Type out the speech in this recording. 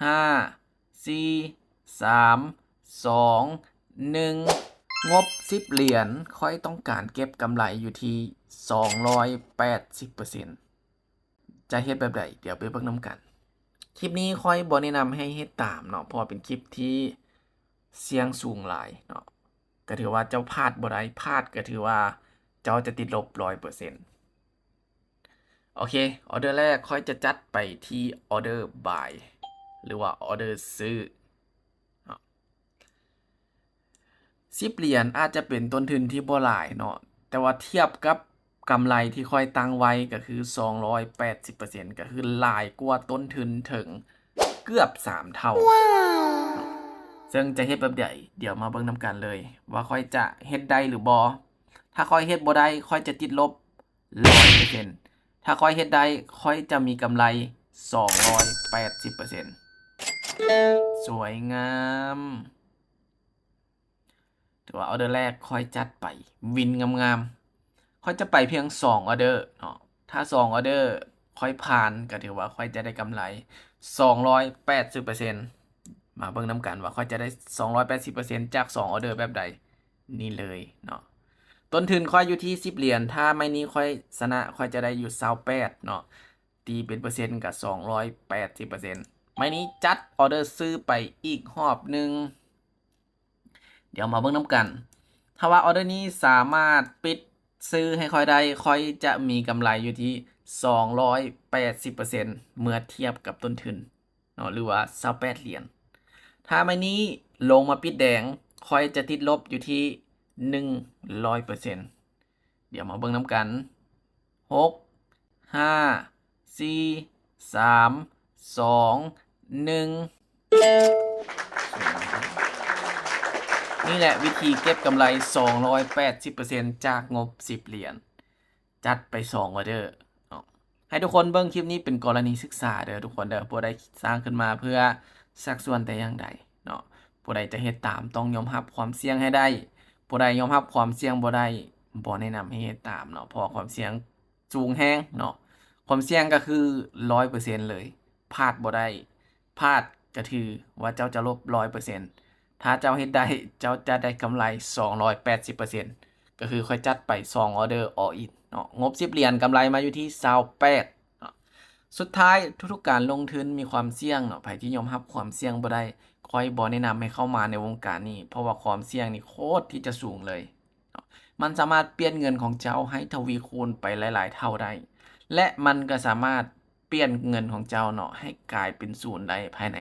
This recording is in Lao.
ຫ້າ ສີ່ ສາມ ສອງ ໜຶ່ງ ງົບສິບຫຼຽນ ຂ້ອຍຕ້ອງການເກັບກຳໄລຢູ່ທີ່ສອງຮ້ອຍແປດສິບເປີເຊັນ. ຈະເຮັດແບບໃດ? ດຽວໄປເບິ່ງນຳກັນ. ຄລິບນີ້ຂ້ອຍບໍ່ແນະນຳໃຫ້ເຮັດຕາມເນາະ ເພາະວ່າເປັນຄລິບທີ່ສ່ຽງສູງຫຼາຍເນາະ. ກໍຖືວ່າເຈົ້າພາດບໍ່ໄດ້, ພາດກໍຖືວ່າເຈົ້າຈະຕິດລົບຮ້ອຍເປີເຊັນ. ໂອເຄ, ອໍເດີແລກຂ້ອຍຈະຈັດໄປທີ່ອໍເດີບາຍ ຫຼືວ່າອໍເດີຊື້ເນາະ. ສິບຫຼຽນອາດຈະເປັນຕົ້ນທຶນທີ່ບໍ່ຫຼາຍເນາະ, ແຕ່ວ່າທຽບກັບກຳໄລທີ່ຂ້ອຍຕັ້ງໄວ້ກໍຄືສອງຮ້ອຍແປດສິບເປີເຊັນ, ກໍຄືຫຼາຍກວ່າຕົ້ນທຶນເຖິງເກືອບສາມເທົ່າ. ເຊິ່ງຈະເຮັດແບບໃດ? ດຽວມາເບິ່ງນຳກັນເລີຍວ່າຂ້ອຍຈະເຮັດໄດ້ຫຼືບໍ່. ຖ້າຂ້ອຍເຮັດບໍ່ໄດ້, ຂ້ອຍຈະຕິດລົບ ຮ້ອຍເປີເຊັນ. ຖ້າຂ້ອຍເຮັດໄດ້, ຂ້ອຍຈະມີກຳໄລສອງຮ້ອຍແປດສິບເປີເຊັນ. ສວຍງາມ. ຖືວ່າອໍເດີແລກຂ້ອຍຈັດໄປ ວິນງາມໆ. ຂ້ອຍຈະໄປພຽງສອງອໍເດີເນາະ. ຖ້າສອງອໍເດີຂ້ອຍຜ່ານ, ກໍຖືວ່າຂ້ອຍຈະໄດ້ກຳໄລສອງຮ້ອຍແປດສິບເປີເຊັນ. ມາເບິ່ງນຳກັນວ່າຂ້ອຍຈະໄດ້ສອງຮ້ອຍແປດສິບເປີເຊັນຈາກສອງອໍເດີແບບໃດ. ນີ້ເລີຍເນາະ. ຕົ້ນທຶນຂ້ອຍຢູ່ທີ່ສິບຫຼຽນ, ຖ້າໄມ້ນີ້ຂ້ອຍຊະນະ, ຂ້ອຍຈະໄດ້ຢູ່ຊາວແປດເນາະ, ຕີເປັນເປີເຊັນກໍສອງຮ້ອຍແປດສິບເປີເຊັນ. ໄມ້ນີ້ຈັດອໍເດີຊື້ໄປອີກຮອບໜຶ່ງ. ດຽວມາເບິ່ງນຳກັນ. ຖ້າວ່າອໍເດີນີ້ສາມາດປິດຊື້ໃຫ້ຂ້ອຍໄດ້, ຂ້ອຍຈະມີກຳໄລຢູ່ທີ່ສອງຮ້ອຍແປດສິບເປີເຊັນ ເມື່ອທຽບກັບຕົ້ນທຶນ ເນາະ ຫຼືວ່າຊາວແປດຫຼຽນ. ຖ້າໄມ້ນີ້ລົງມາປິດແດງ, ຂ້ອຍຈະຕິດລົບຢູ່ທີ່ໜຶ່ງຮ້ອຍເປີເຊັນ. ດຽວມາເບິ່ງນຳກັນ. ຫົກ ຫ້າ ສີ່ ສາມ ສອງ ໜຶ່ງ. ນີ້ແຫຼະວິທີເກັບກຳໄລສອງຮ້ອຍແປດສິບເປີເຊັນຈາກງົບສິບຫຼຽນ. ຈັດໄປສອງອໍເດີເນາະ. ໃຫ້ທຸກຄົນເບິ່ງຄລິບນີ້ເປັນກໍລະນີສຶກສາເດີທຸກຄົນເດີ. ບໍ່ໄດ້ສ້າງຂຶ້ນມາເພື່ອຊັກຊວນແຕ່ຢ່າງໃດເນາະ. ຜູ້ໃດຈະເຮັດຕາມຕ້ອງຍອມຮັບຄວາມສ່ຽງໃຫ້ໄດ້. ຜູ້ໃດຍອມຮັບຄວາມສ່ຽງບໍ່ໄດ້, ບໍ່ແນະນຳໃຫ້ເຮັດຕາມເນາະ, ເພາະວ່າຄວາມສ່ຽງສູງແຮງເນາະ. ຄວາມສ່ຽງກໍຄືຮ້ອຍເປີເຊັນເລີຍ, ພາດບໍ່ໄດ້. ພາດກໍຖືວ່າເຈົ້າຈະລົບຮ້ອຍເປີເຊັນ. ຖ້າເຈົ້າເຮັດໄດ້, ເຈົ້າຈະໄດ້ກຳໄລສອງຮ້ອຍແປດສິບເປີເຊັນ. ກໍຄືຂ້ອຍຈັດໄປສອງອໍເດີ all in ເນາະ, ງົບສິບຫຼຽນ ກຳໄລມາຢູ່ທີ່ຊາວແປດເນາະ. ສຸດທ້າຍ, ທຸກໆການລົງທຶນມີຄວາມສ່ຽງເນາະ. ໃຜທີ່ຍອມຮັບຄວາມສ່ຽງບໍ່ໄດ້, ຂ້ອຍບໍ່ແນະນຳໃຫ້ເຂົ້າມາໃນວົງການນີ້, ເພາະວ່າຄວາມສ່ຽງນີ້ໂຄດທີ່ຈະສູງເລີຍເນາະ. ມັນສາມາດປ່ຽນເງິນຂອງເຈົ້າໃຫ້ທະວີຄູນໄປຫຼາຍໆເທົ່າໄດ້ ແລະ ມັນກໍສາມາດປ່ຽນເງິນຂອງເຈົ້າເນາະ ໃຫ້ກາຍເປັນສູນໄດ້ພາຍໃນ